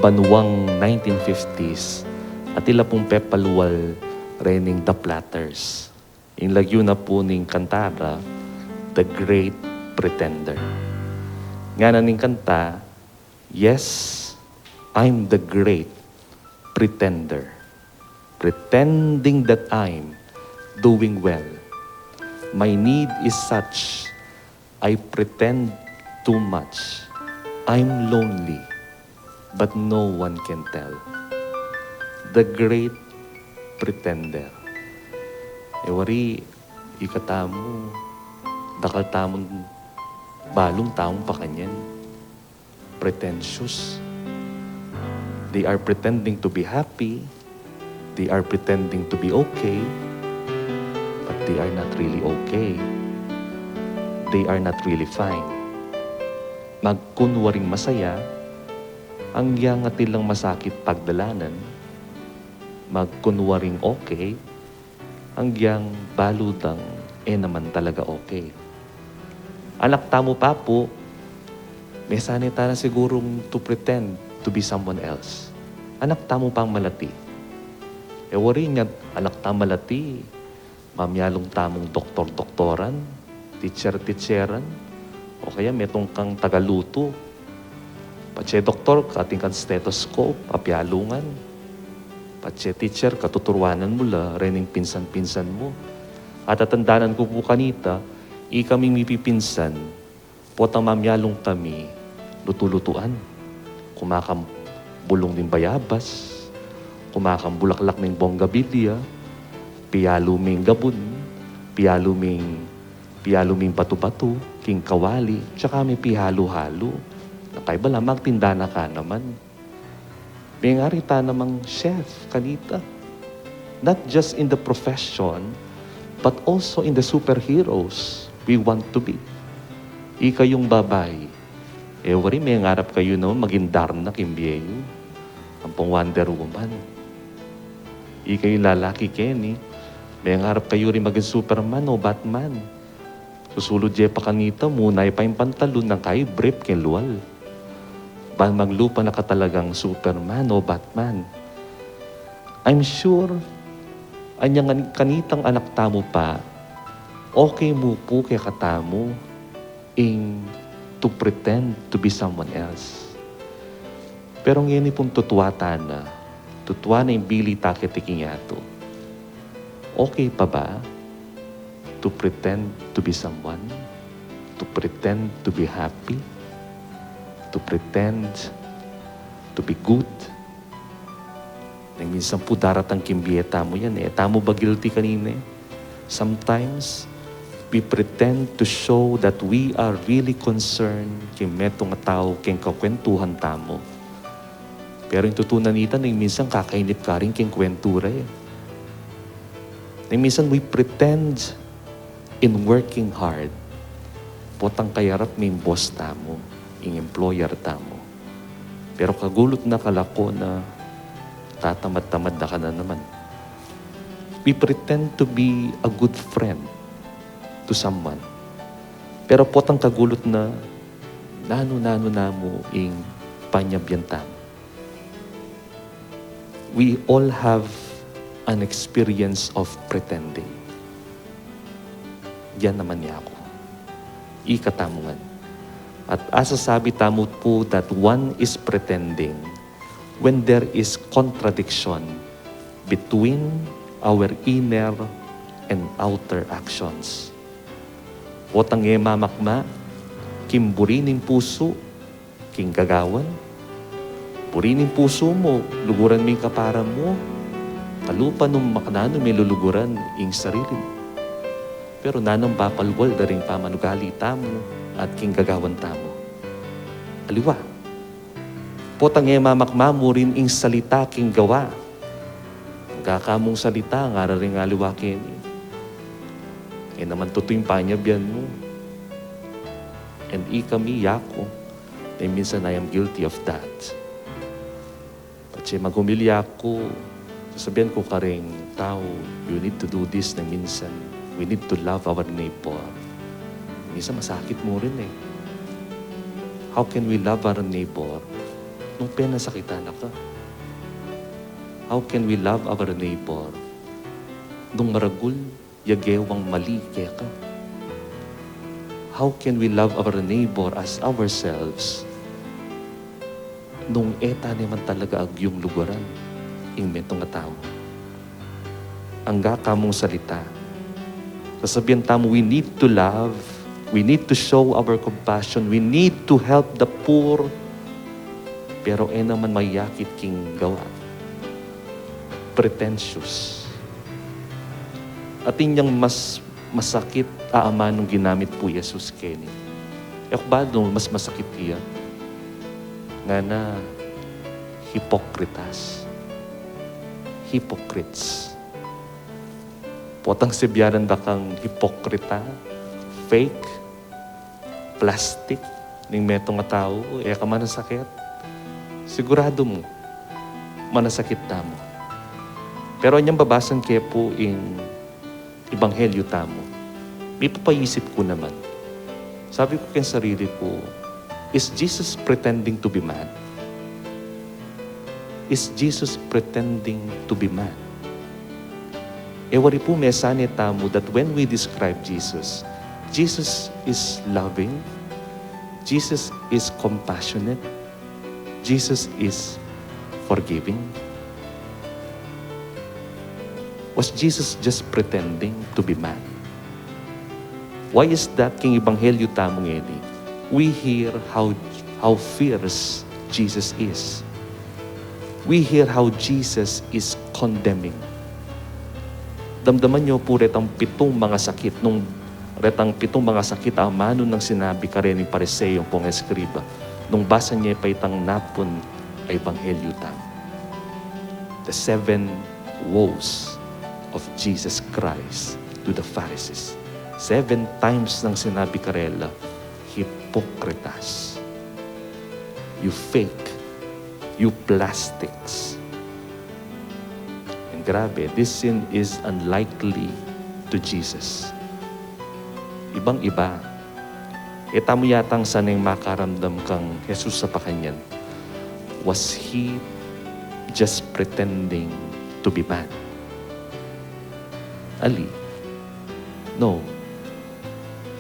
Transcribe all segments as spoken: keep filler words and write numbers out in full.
Nuang nineteen fifties, at ila pung pepalwal rening The Platters. Ing lagyu na pu ning kanta ra, The Great Pretender. Ngana ning kanta, "Yes, I'm the great pretender. Pretending that I'm doing well. My need is such, I pretend too much. I'm lonely, but no one can tell." The Great Pretender. E wari, ikatamu, dakal tamun balung taung pakanyan. Pretentious. They are pretending to be happy. They are pretending to be okay. But they are not really okay. They are not really fine. Magkunwaring masaya, anggiyang atin lang masakit pagdalanan. Magkunwaring okay, anggiyang balu dang e naman talaga okay. Anak tamu pa pu, mesanay tana sigurung to pretend to be someone else. Anak tamu pang malati. E wari ngan anak tamu malati, mamialung tamung doktor-doktoran, teacher-teacheran, o kaya metung kang tagalutu. Patse doktor ka, atin kang stethoscope, apialungan. Patse teacher ka, tuturuanan mu la rening pinsan-pinsan mu. At atandanan ku pu kanita, ikaming mipipinsan, potang mamialung kami, lutu-lutuan. Kumakang bulung ning bayabas, kumakang bulaklak ning bougainvillea, pialu ming gabun, pialu ming, pialu ming batu-batu king kawali, tsaka mi pihalu-halu. Nang kaybat la, magtinda na ka naman. Mengari ta namang chef kanita. Not just in the profession, but also in the superheroes we want to be. Ikayung babai, e wari mengarap kayu naman maging Darna king bie yu, ampong Wonder Woman. Ikayung lalaki keni, mengarap kayu rin maging Superman o Batman. Susulud ye pa kanita, munay pa ing pantalon, nang kayi brief king lual. Ban maglupa na ka talagang Superman o Batman. I'm sure, anyang an-, kanitang anak tamu pa, okay mu pu kekatamu ing to pretend to be someone else. Pero ngeni pung tutuwa tana, tutuwa na ing bili ta keti king yatu. Okay pa ba to pretend to be someone? To pretend to be happy? To pretend to be good? Nang minsan pu daratang king bie tamu yan e. Tamu ba guilty kanine? Sometimes, we pretend to show that we are really concerned king metung a tau king kakwentuhan tamu. Pero ing tutunan nita, nang minsan kakainip karin king kwentu ra e. Nang minsan we pretend in working hard. Potang kayarap me ing boss tamu, ing employer tamu. Pero kagulut na, kalako na, tatamad-tamad na ka na naman. We pretend to be a good friend to someone. Pero potang kagulut na, nanu-nanu na mu ing panyabyan tamu. We all have an experience of pretending. Yan naman yaku. Ikatamu ngan. At asasabi tamu pu that one is pretending when there is contradiction between our inner and outer actions. Potang e mamakma king buri ning pusu king gagawan. Buri ning pusu mu, luguran me ing kapara mu. Kalupa nung makananu me luluguran ing sarili mu. Pero nanung papalwal da ring pamanugali tamu at king gagawan tamu? Aliwa. Potang e mamakma mu rin ing salita king gawa. Magaka mung salita, ngara ring aliwa keni. E naman tutu ing panyabyan mu. And ikami, yaku, nang minsan I am guilty of that. Patse maghumilya ku, sasabian ku karing tau, "You need to do this," nang minsan, "We need to love our neighbor." Minsan masakit mu rin e. How can we love our neighbor nung penasakitan na ka? How can we love our neighbor nung maragul ya gewang mali keka? How can we love our neighbor as ourselves nung e ta ne man talaga agyung lugaran ing metung a tau? Angga ka mung salita. Sasabian tamu, we need to love, we need to show our compassion, we need to help the poor, pero e naman mayakit king gawa. Pretentious. Atin yang mas masakit a amanung ginamit pu Jesus keni. E ku ba nung mas masakit ya? Ngana, hipokritas. Hypocrites. Potang sibianan da kang hipokrita, fake, plastik, ning metung a tau, e ka manasakit. Siguradu mu, manasakit tamu. Pero anyang babasan ke pu ing Ebanghelyo tamu, mipapaisip ku naman. Sabi ku keng sarili ku, is Jesus pretending to be mad? Is Jesus pretending to be mad? E wari pu, mesane tamu that when we describe Jesus, Jesus is loving, Jesus is compassionate, Jesus is forgiving. Was Jesus just pretending to be mad? Why is that king Ebanghelyo tamu ngeni, we hear how, how fierce Jesus is? We hear how Jesus is condemning. Damdaman yu pu retang pitung mangasakit, nung retang pitung mangasakit a amanu nang sinabi karening Pariseo ampong eskriba, nung basa ne pa itang napun a Ebanghelyo tamu. The seven woes of Jesus Christ to the Pharisees. Seven times nang sinabi karela, hipokritas. You fake. You plastics. And grabe, this sin is unlikely to Jesus. Ibang-iba. E tamu yatang saneng makaramdam kang Jesus a pakanyan. Was he just pretending to be mad? Ali? No.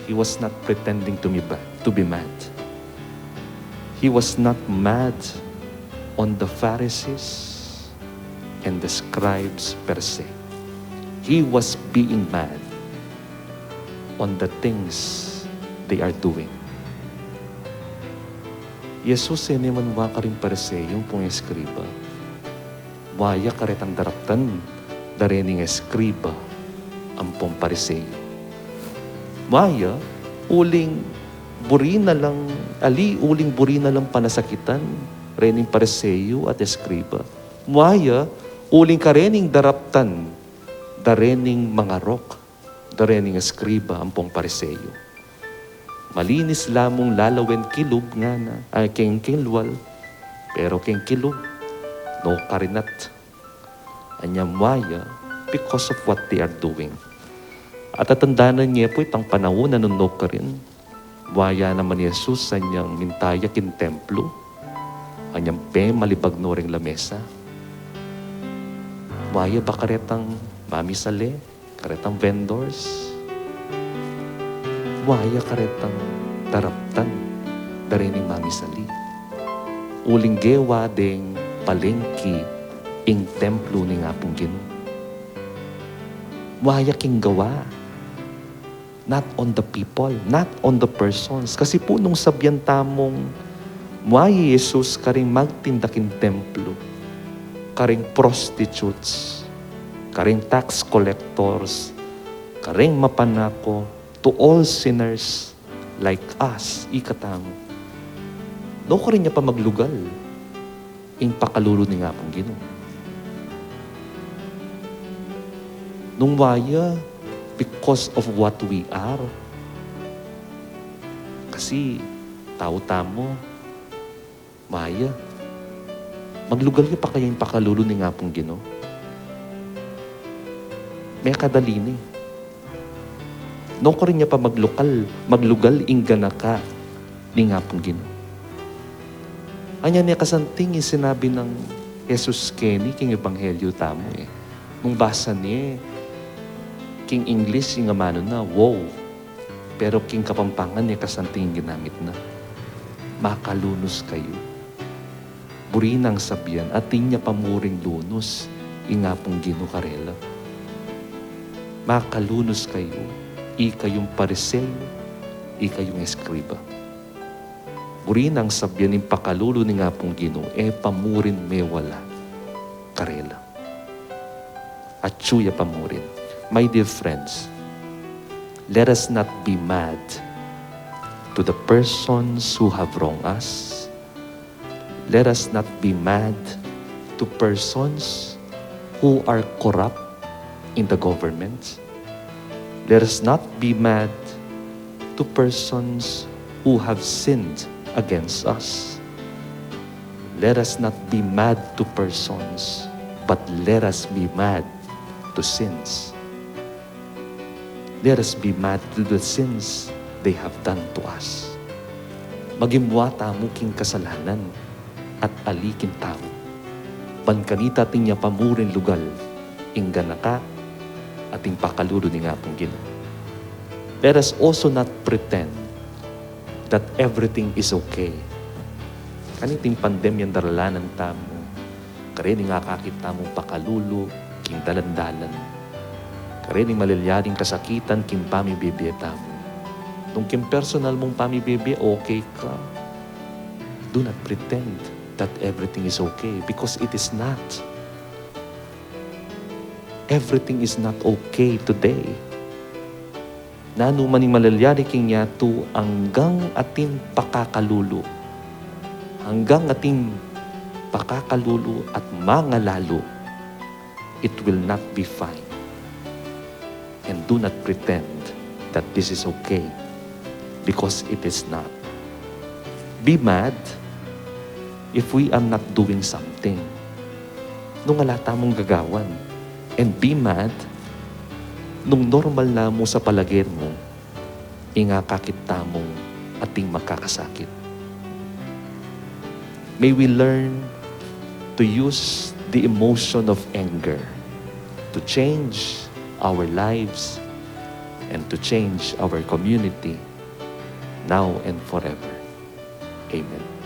He was not pretending to be bad, to be mad. He was not mad on the Pharisees and the scribes per se. He was being mad on the things they are doing. Jesus e ne man wa karing Pariseo ampong eskriba. Wa ya karetang daraptan da rening eskriba ampong Pariseo. Wa ya, uling buri na lang, ali uling buri na lang panasakitan rening Pariseo at eskriba. Wa ya, uling karening daraptan da rening mangarok, da rening eskriba ampong Pariseo. Malinis la mung lalawen kilub, ngana, ay, keng kilwal, pero keng kilub, no karinat. Anyang wa ya, because of what they are doing. At atandanan ye pu itang panaun a nung no karin, wa ya naman i Jesus anyang minta ya king templo, anyang pemalibag no reng lamesa. Wa ya ba karetang mamisale, karetang vendors? Wa ya karetang daraptan da rening mamisali? Uling gewa deng palengki ing templo ning Apung Ginu. Wa ya king gawa, not on the people, not on the persons. Kasi pu nung sabian tamung wa ya i Jesus karing magtinda king templo, karing prostitutes, karing tax collectors, karing mapanako, to all sinners like us, ika tamu, no karin ya pa maglugal ing pakalulu ning Apung Ginu? Nung wa ya because of what we are, kasi tau tamu, wa ya, maglugal ya pa kaya ing pakalulu ning Apung Ginu? Mekadali ne. No karin ya pa maglukal, maglugal ing ganaka ning Apung Ginu? Anya ne kasanting ing sinabi nang Jesus keni king ebanghelyo tamu e. Nung basa ne king English, ing amanu na, "Woe." Pero king Kapampangan ne kasanting ing ginamit na, "Makalunus kayu." Buri nang sabian, atin ya pa murin lunus ing Apung Ginu karela. "Makalunus kayu, ikayung Pariseo, ikayung eskriba." Buri nang sabian ing pakalulu ning Apung Ginu, e pa murin mewala karela. Atyu ya pa murin. My dear friends, let us not be mad to the persons who have wronged us. Let us not be mad to persons who are corrupt in the government. Let us not be mad to persons who have sinned against us. Let us not be mad to persons, but let us be mad to sins. Let us be mad to the sins they have done to us. Maging mua tamu king kasalanan at ali king tau, ban kanita atin ya pa murin lugal ing ganaka at ing pakalulu ning Apung Ginu. Let us also not pretend that everything is okay. Kaniting pandemyang daralanan tamu, kareng akakit tamung pakalulu king dalan-dalan, kareng malilyaring kasakitan king pamibie-bie tamu. Nung king personal mung pamibie-bie, okay ka, do not pretend that everything is okay, because it is not. Everything is not okay today. Nanu man ing malilyari king yatu, anggang atin pakakalulu, anggang atin pakakalulu at mangalalu, it will not be fine. And do not pretend that this is okay, because it is not. Be mad if we are not doing something. Nung ala tamung gagawan. And be mad nung normal na mu sa palager mu ing akakit tamung ating makakasakit. May we learn to use the emotion of anger to change our lives and to change our community now and forever. Amen.